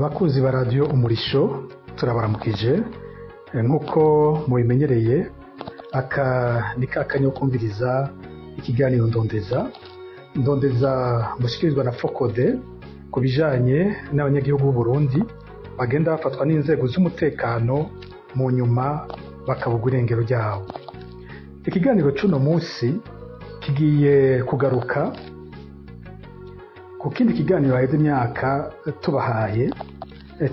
Abakunzi ba Radiyo Umurisho, turabaramukije. Nk'uko mubimenyereye, aka ni ka kanya ko kumviriza ikiganiro Ndondeza. Ndondeza mushikirizwa na FOCODE ku bijanye n'abanyagihugu b'u Burundi bagenda bafatwa n'inzego z'umutekano, mu nyuma bakabugwa irengero ryabo. Ikiganiro c'uno munsi kigiye kugaruka ku kindi kiganiro haheze imyaka tubahaye,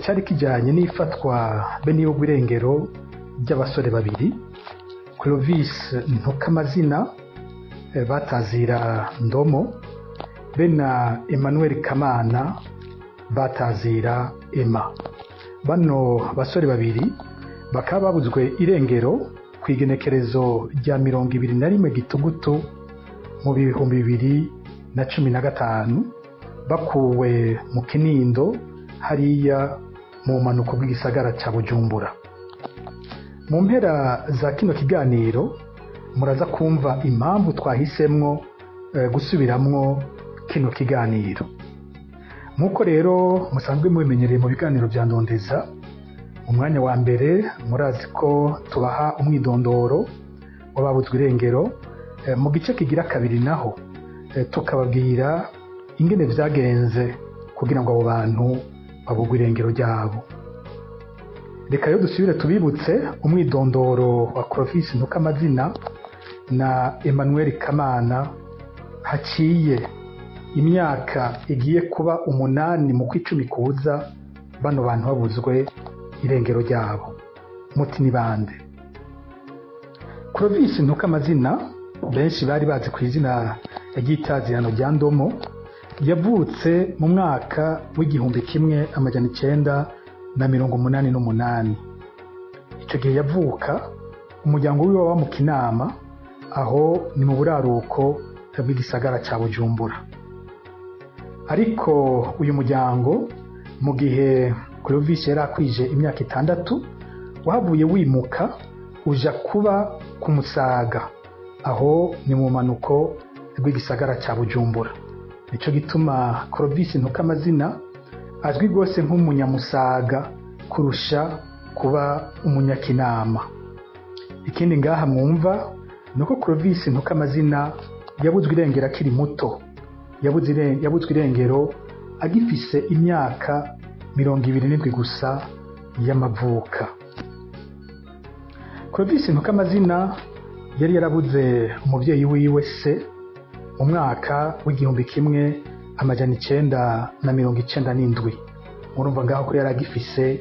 cari kijanye n'ifatwa be n'ibugwa irengero ry'abasore babiri, Clovis Ntukamazina batazira Ndomo be na Emmanuel Kamana batazira Emma. Bano basore babiri bakaba babuzwe irengero kw'igenekerezo rya 21 Gitugutu mu 2015, bakuwe mu Kinindo hariya mu bumanuko bw'igisagara ca Bujumbura. Mu mpera za kino kiganiro muraza kumva impamvu twahisemwo gusubiramwo kino kiganiro. Nk'uko rero musanzwe mubimenyereye mu biganiro vya Ndondeza, mu mwanya wa mbere murazi ko tubaha umwidondoro w'ababuzwe irengero. Mu gice kigira kabiri naho tukababwira ingene vyagenze kugira ngo abo bantu babugwe irengero ryabo. Reka rero dusubire tubibutse umwidondoro wa Clovis Ntukamazina na Emmanuel Kamana. Haciye imyaka igiye kuba 8 mu kw'icumi kuza bano bantu babuzwe irengero ryabo. Muti ni bande? Clovis Ntukamazina, benshi bari bazi ku izina ry'itazirano rya Ndomo, yavutse mu mwaka w'1988. Icyo gihe yavuka, umuryango wiwe waba mu Kinama, aho ni mu buraruko bw'igisagara ca Bujumbura. Ariko uyu muryango, mu gihe Clovis yari akwije imyaka 6, wahavuye wimuka uja kuba ku Musaga, aho ni mu manuko rw'igisagara ca Bujumbura. Nico gituma Clovis Ntukamazina azwi rwose nk'umunyamusaga kurusha kuba umunyakinama. Ikindi ngaha mwumva nuko Clovis Ntukamazina yabuzwe irengero akiri muto, yabuzwe irengero agifise imyaka 27 gusa y'amavuka. Clovis Ntukamazina yari yarabuze umuvyeyi wiwe se mu mwaka w'1997. Murumva ngaho ko yari agifise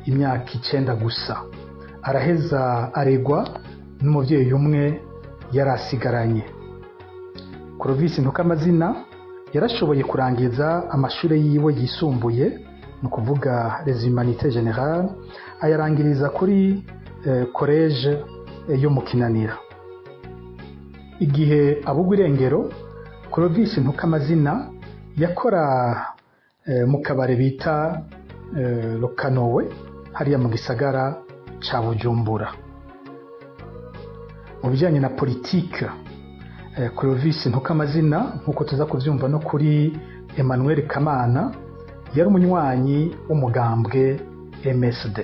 imyaka 9 gusa. Araheza aregwa n'umuvyeyi umwe yari asigaranye. Clovis Ntukamazina yarashoboye kurangiza amashure yiwe yisumbuye, ni ukuvuga les humanités générales, ayarangiriza kuri collège yo mu Kinanira. Igihe abugwa irengero, Clovis Ntukamazina yakora mu kabare bita Lokanowe hariya mu gisagara ca Bujumbura. Mu bijanye na politike, Clovis Ntukamazina, nk'uko tuza kuvyumva no kuri Emmanuel Kamana, yari umunywanyi w'umugambwe MSD.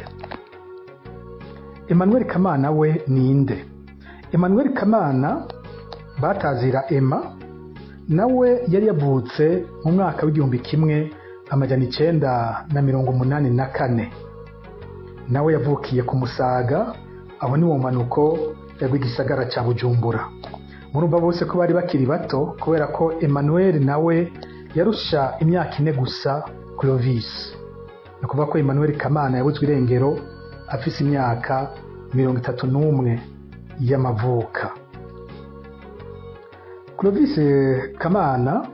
Emmanuel Kamana we ninde? Emmanuel Kamana batazira Emma, nawe yari yavutse mu mwaka w'1984. Nawe yavukiye ku Musaga, aho ni mu manuko rw'igisagara ca Bujumbura. Murumva bose ko bari bakiri bato, kubera ko Emmanuel nawe yarusha imyaka 4 gusa Clovis. Ni ukuvuga ko Emmanuel Kamana yabuzwe irengero afise imyaka 31 y'amavuka. Clovis Kamana,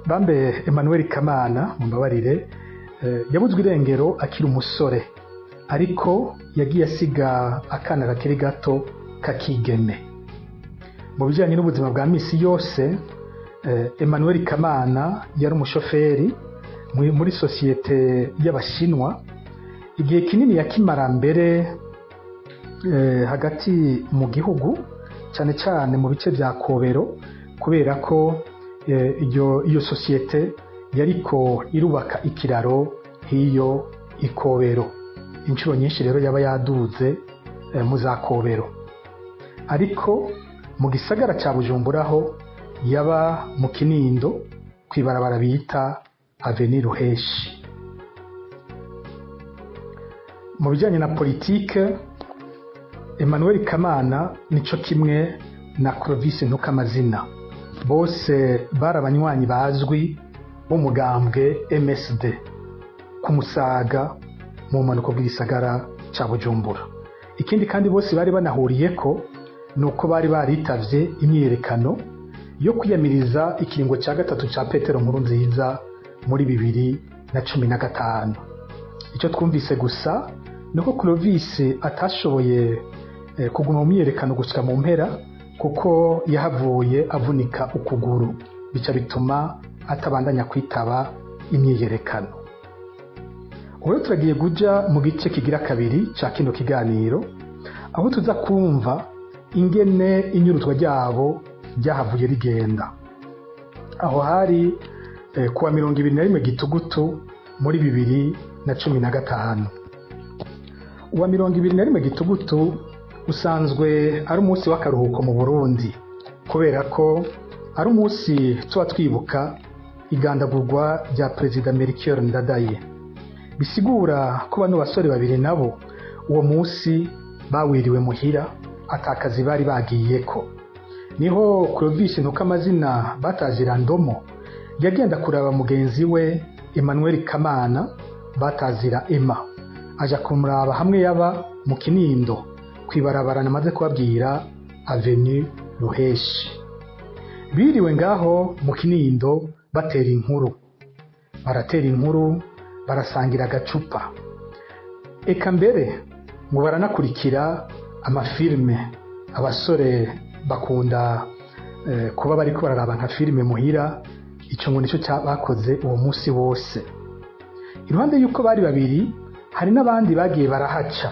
bambe Emmanuel Kamana, mumbabarire, yabuzwe irengero akiri umusore, ariko yagiye asiga akana kakiri gato kakigeme. Mu bijanye n'ubuzima bwa misi yose, Emmanuel Kamana yari umushoferi muri sosiyete y'Abashinwa. Igihe kinini yakimara mbere hagati mu gihugu, cyane cyane mu bice vya Kobero, kubera ko iyo sosiyete yariko irubaka ikiraro hiyo Ikobero. Inshuro nyinshi rero yaba yaduze mu za Kobero, ariko mu gisagara ca Bujumbura ho yaba mu Kinindo kw'ibarabara bita Avenue Ruheshi. Mu bijanye na politike, Emmanuel Kamana nico kimwe na Clovis Ntukamazina, bose bari abanywanyi bazwi b'umugambwe MSD ku Musaga mu bumanuko bw'igisagara ca Bujumbura. Ikindi kandi bose bari banahuriyeko nuko bari baritavye imyiyerekano yo kwiyamiriza ikiringo ca gatatu ca Petero Nkurunziza muri 2015. Icyo twumvise gusa nuko Clovis atashoboye kuguma mu myiyerekano gushika mu mpera, kuko yahavuye avunika ukuguru, bica bituma atabandanya kwitaba imyiyerekano. Ubu turagiye kuja mu gice kigira kabiri ca kino kiganiro, aho tuza kumva ingene inyuruzwa ryabo ryahavuye rigenda. Aho hari kuwa 21 Gitugutu muri 2015. Uwa 21 Gitugutu usanzwe ari umunsi w'akaruhuko mu Burundi, kubera ko ari umunsi tuba twibuka igandagurwa rya Perezida Melchior Ndadaye. Bisigura ko bano basore babiri nabo uwo munsi bawiriwe muhira, atakazi bari bagiyeko. Niho Clovis Ntukamazina batazira Ndomo yagenda kuraba mugenzi we Emmanuel Kamana batazira Emma, aja kumuraba hamwe yaba mu Kinindo kwibarabara namaze kubabwira Avenue Ruheshi. Biriwe ngaho mu Kinindo batera inkuru, baratera inkuru, barasangira agacupa, eka mbere ngo baranakurikira amafilme. Abasore bakunda kuba bariko bararaba nka filime muhira, ico ngo nico bakoze uwo munsi wose. Iruhande yuko bari babiri, hari n'abandi bagiye barahaca.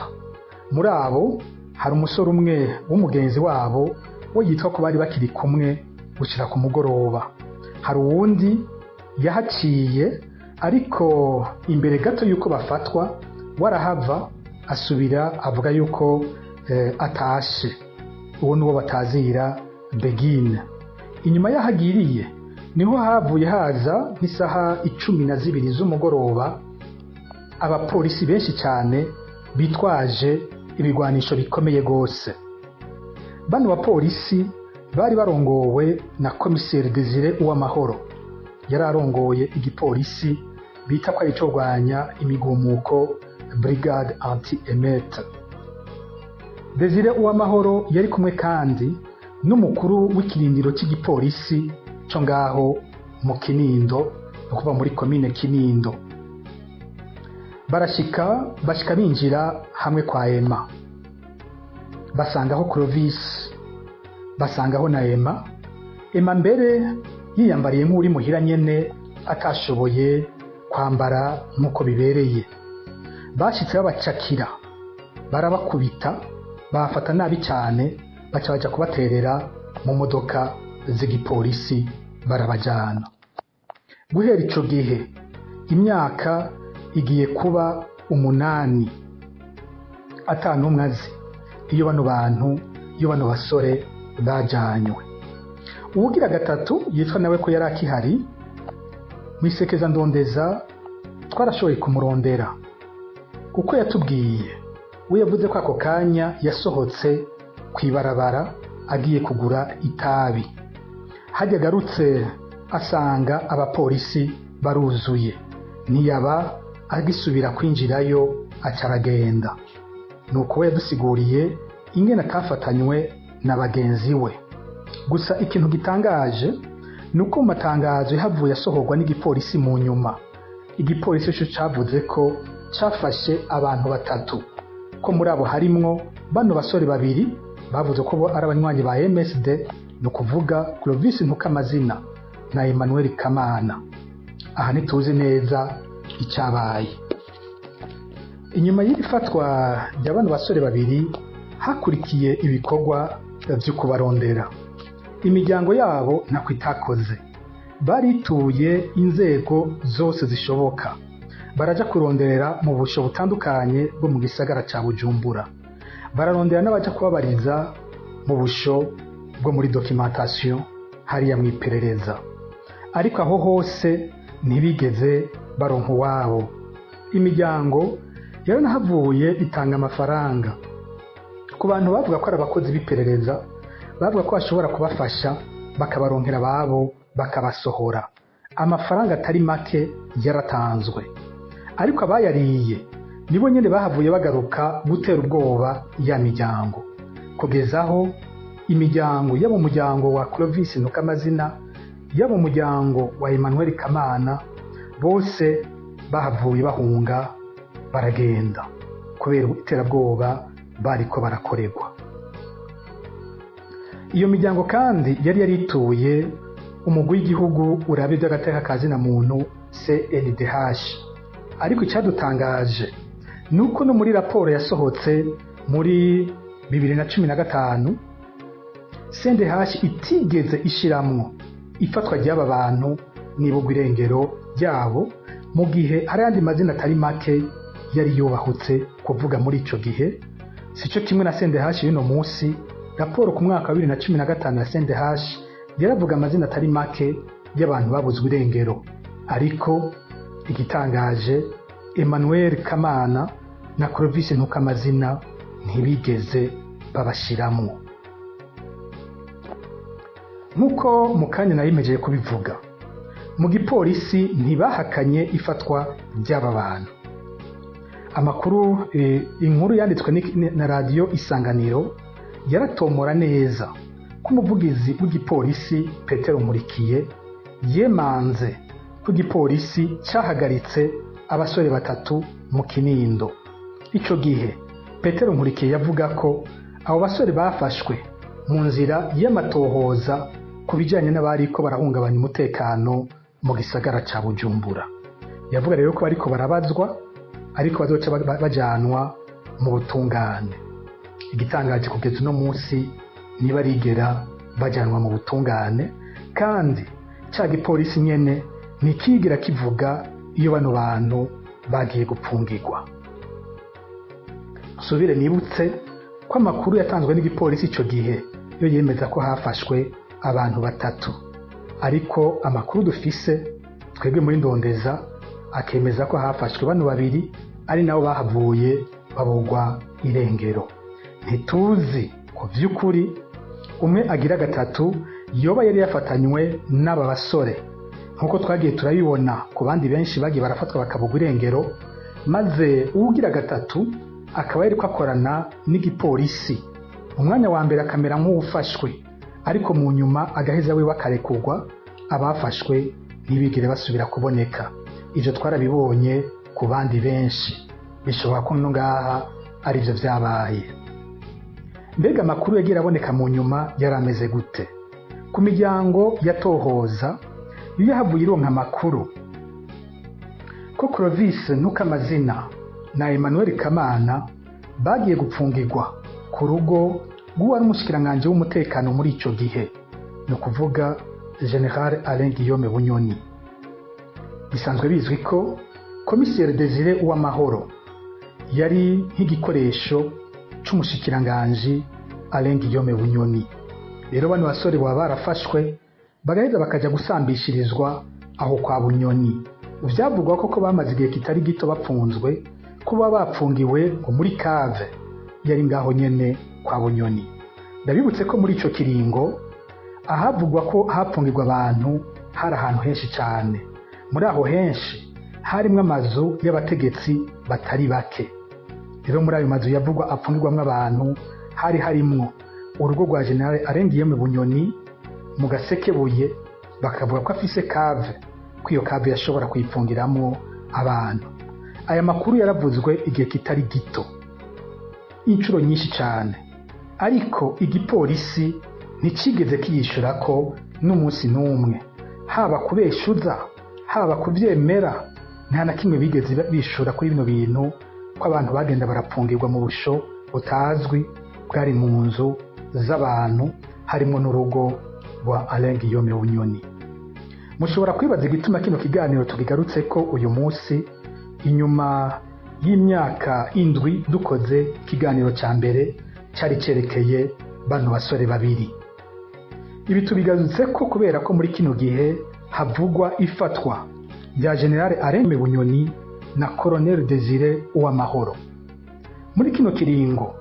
Muri abo hari umusore umwe w'umugenzi wabo we yitwa ko bari bakiri kumwe gushira ku mugoroba. Hari uwundi yahaciye ariko imbere gato yuko bafatwa warahava asubira avuga yuko atashe. Uwo nuwo batazira Begine. Inyuma yahagiriye niho havuye haza nk'isaha 12 z'umugoroba abapolisi benshi cyane bitwaje ibigwanisho bikomeye gose. Bano bapolisi bari barongowe na Komiseri Desire Uwamahoro, yari arongoye igipolisi bita ko ari ico kurwanya imigumuko, Brigade Anti-Émeute. Desire Uwamahoro yari kumwe kandi n'umukuru w'ikirindiro cy'igipolisi cyo ngaho mu Kinindo, no kuva muri komine Kinindo. Barashika bashika binjira hamwe kwa Emma, basangaho Clovis, basangaho na Emma. Emma mbere yiyambariye nk'uri muhira nyene, atashoboye kwambara nk'uko bibereye. Bashitse babacakira, barabakubita, bafata nabi cyane, baca baja kubaterera mu modoka z'igipolisi barabajana. Guhera ico gihe imyaka igiye kuba 8 atanumwe azi iyo bano bantu, iyo bano basore bajanywe. Uwugira gatatu yitwa nawe ko yari akihari mwisekeza ndondeza, twarashoboye kumurondera kuko yatubwiye, we yavuze ko ako kanya yasohotse kwibarabara agiye kugura itabi. Hajya agarutse asanga abapolisi baruzuye, ntiyaba agisubira kwinjirayo acaragenda. Nuko we yadusiguriye ingene atafatanywe na bagenzi we. Gusa ikintu gitangaje nuko mu matangazo yahavuye asohorwa n'igipolisi mu nyuma, igipolisi cyo cavuze ko cafashe abantu 3, ko muri abo harimwo bano basore babiri bavuze ko bo ari abanywanyi ba MSD, no kuvuga Clovis Ntukamazina na Emmanuel Kamana. Aha ntituzi neza icyabaye. Inyuma y'irifatwa rya bano basore babiri hakurikiye ibikorwa vyo kubarondera. Imiryango yabo ntako itakoze, barituye inzego zose zishoboka, Baraja kuronderera mu busho butandukanye bwo mu gisagara ca Bujumbura, bararondera n'abaja kubabariza mu busho bwo muri documentation hariya mu iperereza, ariko aho hose ntibigeze baronka uwabo. Imiryango yaranahavuye itanga amafaranga ku bantu bavuga ko ari abakozi b'iperereza, bavuga ko bashobora kubafasha bakabaronkera ababo bakabasohora. Amafaranga atari make yaratanzwe, ariko abayariye nibo nyene bahavuye bagaruka gutera ubwoba ya miryango, kugeza aho imiryango, yaba umuryango wa Clovis Ntukamazina, yaba umuryango wa Emmanuel Kamana, bose bahavuye bahunga baragenda kubera iterabwoba bariko barakorerwa. Iyo miryango kandi yari yarituye umugwi w'igihugu uraba ivy'agateka ka zina muntu CNDH, ariko icadutangaje nuko no muri raporo yasohotse muri 2015 CNDH itigeze ishiramwo ifatwa ry'aba bantu n'ibugwa irengero ryabo, mu gihe hari ayandi mazina atari make yari yubahutse kuvuga muri ico gihe. Sico kimwe na CNDH y'uno munsi. Raporo ku mwaka wa 2015 ya CNDH yaravuga amazina atari make y'abantu babuzwe irengero, ariko igitangaje Emmanuel Kamana na Clovis Ntukamazina ntibigeze babashiramwo. Nk'uko mu kanya nayimejeje kubivuga, mu gipolisi ntibahakanye ifatwa ry'aba bantu. Amakuru, inkuru yanditswe na radiyo Isanganiro yaratomora neza ko umuvugizi w'igipolisi Petero Nkurikiye yemanze ko igipolisi cahagaritse abasore batatu mu Kinindo. Ico gihe Petero Nkurikiye yavuga ko abo basore bafashwe mu nzira y'amatohoza ku bijanye n'abariko barahungabanya umutekano mu gisagara ca Bujumbura. Yavuga rero ko bariko barabazwa, ariko bazoca bajanwa mu butungane. Igitangaje, kugeza uno munsi ntibarigera bajanwa mu butungane, kandi ca gipolisi nyene ntikigira kivuga iyo bano bantu bagiye gupfungirwa. Nsubire nibutse ko amakuru yatanzwe n'igipolisi ico gihe yo yemeza ko hafashwe abantu batatu, ariko amakuru dufise twebwe muri Ndondeza akemeza ko hafashwe bano babiri, ari nabo bahavuye babugwa irengero. Ntituzi ko vy'ukuri umwe agira gatatu yoba yari yafatanywe n'aba basore, nk'uko twagiye turabibona ku bandi benshi bagiye barafatwa bakabugwa irengero, maze uwugira gatatu akaba yariko akorana n'igipolisi. Umwanya wa mbere akamera nk'uwufashwe, ariko mu nyuma agaheza wiwe akarekurwa, abafashwe ntibigire basubira kuboneka. Ivyo twarabibonye ku bandi benshi, bishoboka ko no ngaha arivyo vyabaye. Mbega amakuru yagiye araboneka mu nyuma yari ameze gute? Ku miryango yatohoza iyo yahavuye ironka amakuru ko Clovis Ntukamazina na Emmanuel Kamana bagiye gupfungirwa ku rugo rw'uwari umushikiranganji w'umutekano muri ico gihe, ni ukuvuga General Alain Guillaume Bunyoni. Bisanzwe bizwi ko Komiseri Desire Uwamahoro yari nk'igikoresho c'umushikiranganji Alain Guillaume Bunyoni. Rero bano basore baba barafashwe bagaheza bakaja gusambishirizwa aho kwa Bunyoni. Vyavugwa ko bamaze igihe kitari gito bapfunzwe, kuba bapfungiwe ngo muri cave yari ngaho nyene kwa Bunyoni. Ndabibutse ko muri ico kiringo ahavugwa ko hapfungirwa abantu hari ahantu henshi cane. Muri aho henshi harimwo amazu y'abategetsi batari bake. Rero muri ayo mazu yavugwa apfungirwamwo abantu hari harimwo urugo rwa General Alain Guillaume Bunyoni mu Gasekebuye, bakavuga ko afise cave, ko iyo cave yashobora kuyipfungiramwo abantu. Aya makuru yaravuzwe igihe kitari gito, inshuro nyinshi cane, ariko igipolisi nticigeze kiyishura ko n'umunsi n'umwe, haba kubeshuza haba kuvyemera, nta na kimwe bigeze bishura kuri bino bintu, ko abantu bagenda barapfungirwa mu busho butazwi bwari mu nzu z'abantu, harimwo n'urugo rwa Alain Guillaume Bunyoni. Mushobora kwibaza igituma kino kiganiro tukigarutse ko uyu munsi. Inyuma y'imyaka 7 dukoze ikiganiro ca mbere cari cerekeye bano basore babiri. Ibi tubigarutse ko kubera ko muri kino gihe havugwa ifatwa rya General Alain Bunyoni na Colonel Desire Uwamahoro. Muri kino kiringo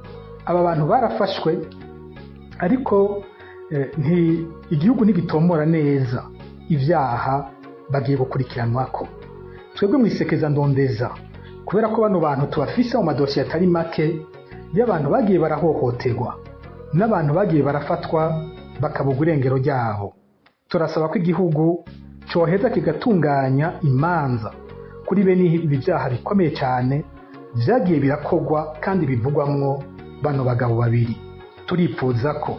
aba bantu barafashwe, ariko igihugu ntigitomora neza ivyaha bagiye gukurikiranwako. Twebwe mwisekeza ndondeza, kubera ko bano bantu tubafise mu madosiye atari make y'abantu bagiye barahohoterwa n'abantu bagiye barafatwa bakabugwa irengero ryabo, turasaba ko igihugu coheza kigatunganya imanza kuri bene ibi vyaha bikomeye cyane vyagiye birakogwa kandi bivugwamwo bano bagabo babiri. Turipfuza ko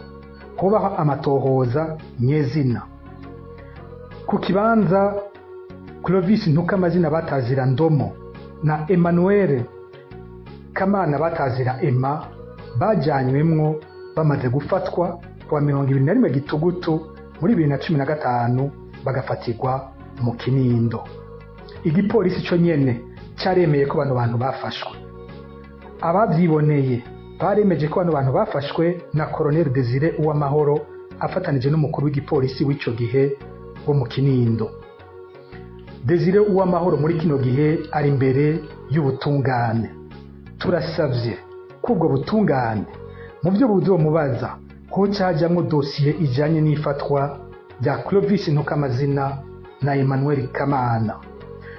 hobaho amatohoza nyezina ku kibanza Clovis Ntukamazina batazira Ndomo na Emmanuel Kamana batazira Emma bajanywemwo bamaze gufatwa kuwa 21 Gitugutu muri 2015 bagafatirwa mu Kinindo. Igipolisi cyo nyene caremeye ko bano bantu bafashwe. Abavyiboneye baremeje ko bano bantu bafashwe na Colonel Desire Uwamahoro afatanije n'umukuru w'igipolisi w'ico gihe wo mu Kinindo. Desire Uwamahoro muri kino gihe ari imbere y'ubutungane. Turasavye ko ubwo butungane mu byo buzomubaza ko cajamwo dosiye ijanye n'ifatwa rya Clovis Ntukamazina na Emmanuel Kamana.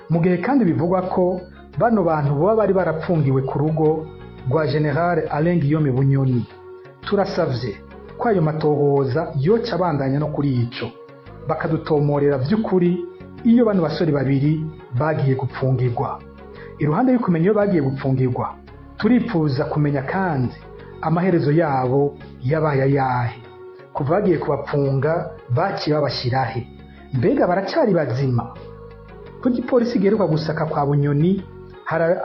Mu gihe kandi bivugwa ko bano bantu boba bari barapfungiwe ku rugo rwa General Alain Guillaume Bunyoni, turasavye ko ayo matohoza yoca abandanya no kuri ico, bakadutomorera vy'ukuri iyo bano basore babiri bagiye gupfungirwa. Iruhande y'ukumenya iyo bagiye gupfungirwa, turipfuza kumenya kandi amaherezo yabo yabaye ayahe. Kuva bagiye kubapfunga baciye babashirahe? Mbega baracari bazima? Ko igipolisi giheruka gusaka kwa Bunyoni, hari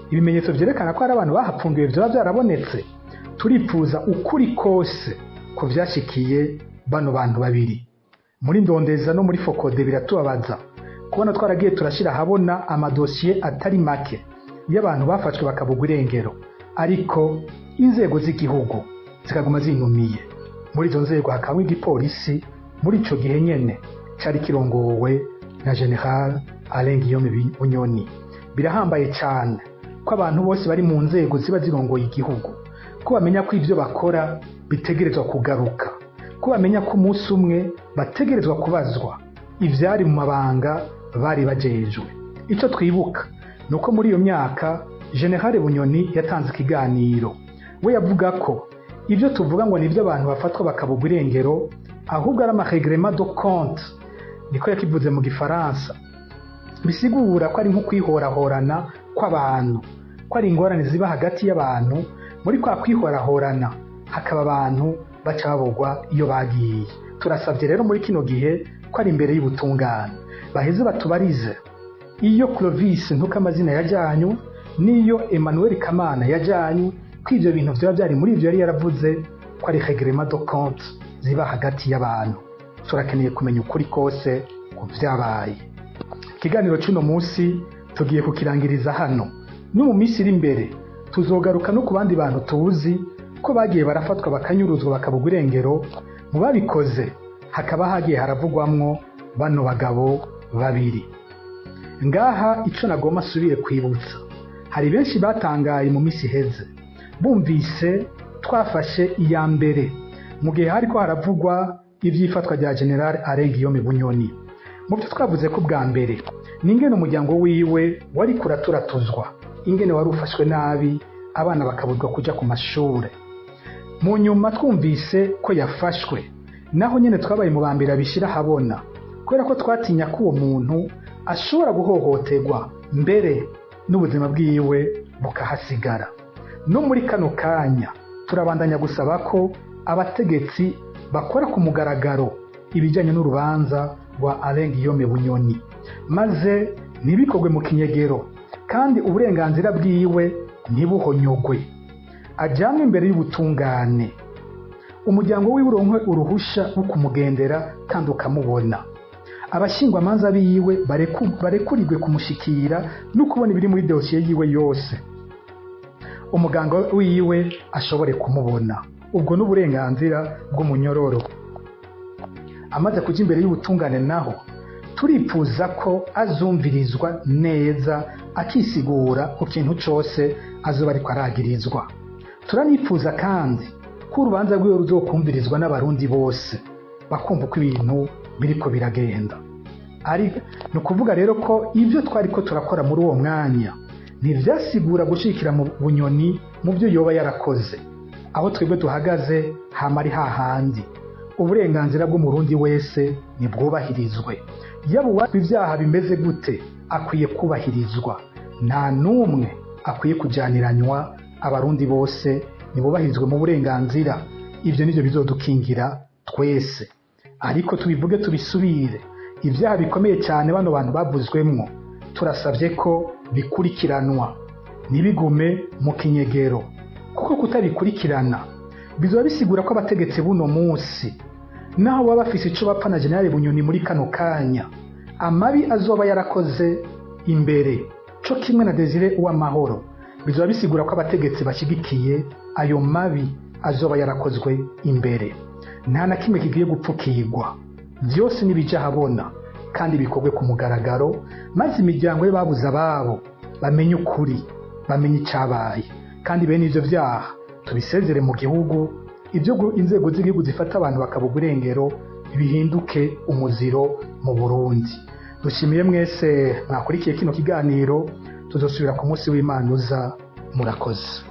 ibimenyetso vyerekana ko hari abantu bahapfungiwe vyoba vyarabonetse. Turipfuza ukuri kose ku vyashikiye bano bantu babiri. Muri ndondeza no muri Fokode biratubabaza kubona twaragiye turashira ahabona amadosiye atari make y'abantu bafashwe bakabugwa irengero, ariko inzego z'igihugu zikaguma zinumiye. Muri izo nzego hakaba igipolisi muri ico gihe nyene cari kirongowe na General Alain Guillaume Bunyoni. Birahambaye cyane ko abantu bose bari mu nzego ziba zirongoye igihugu ko bamenya ko ivyo bakora bitegerezwa kugaruka, ko bamenya ko umunsi umwe bategerezwa kubazwa ivyari mu mabanga bari bajejwe. Ico twibuka nuko muri iyo myaka General Bunyoni yatanze ikiganiro, we yavuga ko ivyo tuvuga ngo nivyo abantu bafatwa bakabugwa irengero ahubwo ari ama règlement de compte, niko yakivuze mu gifaransa, bisigura ko ari nko kwihorahorana kw'abantu, ko ari ingorane ziba hagati y'abantu. Muri kwa kwihorahorana hakaba abantu baca babugwa iyo bagiye. Turasavye rero muri kino gihe ko ari imbere y'ubutungane baheze batubarize iyo Clovis Ntukamazina yajanywe n'iyo Emmanuel Kamana yajanywe, ko ivyo bintu vyoba vyari muri ivyo yari yaravuze ko ari règlement de compte ziba hagati y'abantu. Turakeneye kumenya ukuri kose ku vyabaye. Ikiganiro c'uno musi tugiye kukirangiriza hano. No mu minsi iri imbere tuzogaruka no ku bandi bantu tuzi ko bagiye barafatwa bakanyuruzwa bakabugwa irengero. Mu babikoze hakaba hagiye haravugwamwo bano bagabo babiri. Ngaha ico nagomba asubire kwibutsa, hari benshi batangaye mu minsi iheze bumvise twafashe iya mbere mu gihe hariko haravugwa ivy'ifatwa rya General Alain Guillaume Bunyoni. Mu byo twavuze ko bwa mbere n'ingene umuryango wiwe wari kuraturatuzwa, ingene wari ufashwe nabi, abana bakabuzwa kuja ku mashure. Mu nyuma twumvise ko yafashwe, naho nyene twabaye mu bambere abishira habona, kubera ko twatinya ko uwo muntu ashobora guhohoterwa mbere n'ubuzima bwiwe bukahasigara. No muri kano kanya turabandanya gusaba ko abategetsi bakora ku mugaragaro ibijyanye n'urubanza rwa Alain Guillaume Bunyoni, maze ntibikorwe mu kinyegero kandi uburenganzira bwiwe ntibuhonyogwe, ajyanwe imbere y'ubutungane, umuryango wiwe uronke uruhusha rwo kumugendera kandi ukamubona, Abashingwamanza biwe barekurirwe kumushikira no kubona ibiri muri dosiye yiwe yose, umuganga wiwe ashobore kumubona. Ubwo n'uburenganzira bw'umunyororo. Amaze kuja imbere y'ubutungane naho, turipfuza ko azumvirizwa neza, akisigura ku kintu cose azoba ariko aragirizwa. Turanifuza kandi ko urubanza rwiwe ruzokumvirizwa n'Abarundi bose, bakumva uko ibintu biriko biragenda. Ari ni ukuvuga rero ko ibyo twariko turakora muri uwo mwanya ntivyasigura gushikira mu Bunyoni mu byo yoba yarakoze. Aho twebwe duhagaze hama ari hahandi, uburenganzira bw'Umurundi wese nibwubahirizwe. Yaba uwatwa ibyaha bimeze gute, akwiye kubahirizwa. Nta n'umwe akwiye kujaniranywa. Abarundi bose nibubahirizwe mu burenganzira. Ibyo nivyo bizodukingira twese. Ariko tubivuge tubisubire, ibyaha bikomeye cyane bano bantu bavuzwemwo, turasabye ko bikurikiranwa, ntibigume mu kinyegero, kuko kutabikurikirana bizoba bisigura ko abategetsi buno munsi, naho baba bafise ico bapfa na General Bunyoni muri kano kanya, amabi azoba yarakoze imbere, co kimwe na Desire Uwamahoro, bizoba bisigura ko abategetsi bashyigikiye ayo mabi azoba yarakozwe imbere. Nta na kimwe kigiye gupfukirwa, byose nibija habona kandi bikorwe ku mugaragaro, maze imiryango y'ababuze ababo bamenye ukuri, bamenye icyabaye, kandi bene ivyo vyaha tubisezere mu gihugu. Ibyo inzego z'igihugu zifata abantu bakaba uburengero bihinduke umuziro mu Burundi. Dushimiye mwese mwakurikiye kino kiganiro. Tuzosubira ku munsi w'Imana uza. Murakoze.